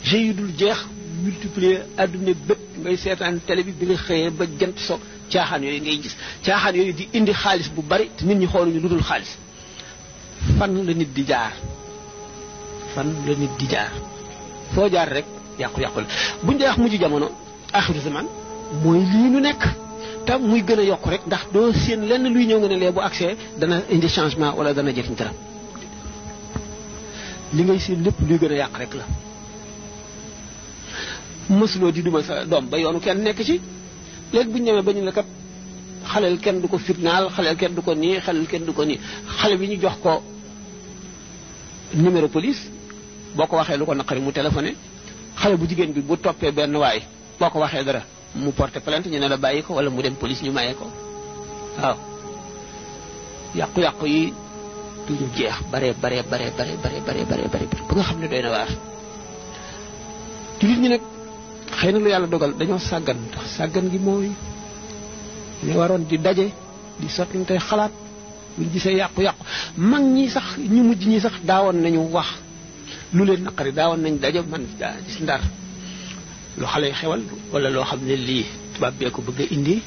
jeux yu dul jeex multiplier adduna bépp ngay seetaan télé bi nga xëyee ba jant so caaxaan yooyu ngay gis caaxaan yooyu di indi xaalis bu bari te nit ñi xooluñu lu dul xaalis fan la nit di jaar foo jaar rek yàqu-yàqu la buñ dee wax mujj jamono axiru zaman mooy lii nu nekk te muy gën a yokk rek ndax doo seen lenn luy ñëw nga ne lee bu accès dana indi changement wala dana jëriñ dara li ngay seen lépp luy gën a yàq rek la mësuloo di duma sa doom ba yoonu kenn nekk ci léegi bu ñu ñëwee ba ñu ne kat xaleel kenn du ko fitnaal xaleel kenn du ko nii xaleel kenn du ko nii xale bi ñu jox ko numéro police boo ko waxee lu ko naqari mu téléphoné xale bu jigéen bi bu toppee benn waay boo ko waxee dara mu porté plainte ñu ne la bàyyi ko wala mu dem police ñu maye ko waaw yàqu-yàqu yi duñu jeex bare ba nga xam ne doy na waar jullit ñi nag xëy na lu yàlla dogal dañoo sàggan ndax sàggan gi mooy ñu waroon di daje di sottante xalaat buñ gisee yàqu-yàqu mag ñi sax ñu mujj ñi sax daawoon nañu wax lu leen naqari daawoon nañ daje man daa gis ndar lu xale yi xewal wala loo xam ne lii tubaab bee ko bëgg a indi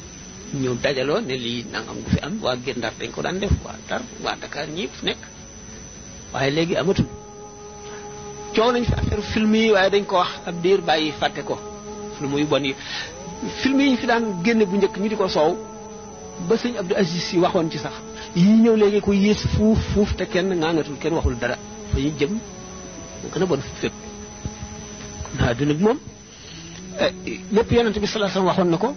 ñu dajaloo ne lii nangam du fi am waa Guet Ndar dañ ko daan def waa Ndar waa Dakar ñi fu nekk waaye léegi amatul coow nañ fi affaire film yi waaye dañ ko wax ab diir bàyyi fàtte ko film yu bon yi film yi ñu fi daan génne bu njëkk ñu di ko soow ba sëñ Abdou Aziz Sy waxoon ci sax yii ñëw léegi ko yées fuuf te kenn ngaangatul kenn waxul dara fa ñu jëm moo gën a bon fu fépp naa duna bi moom lépp yonente bi sallallahu alayhi wasallam waxoon na ko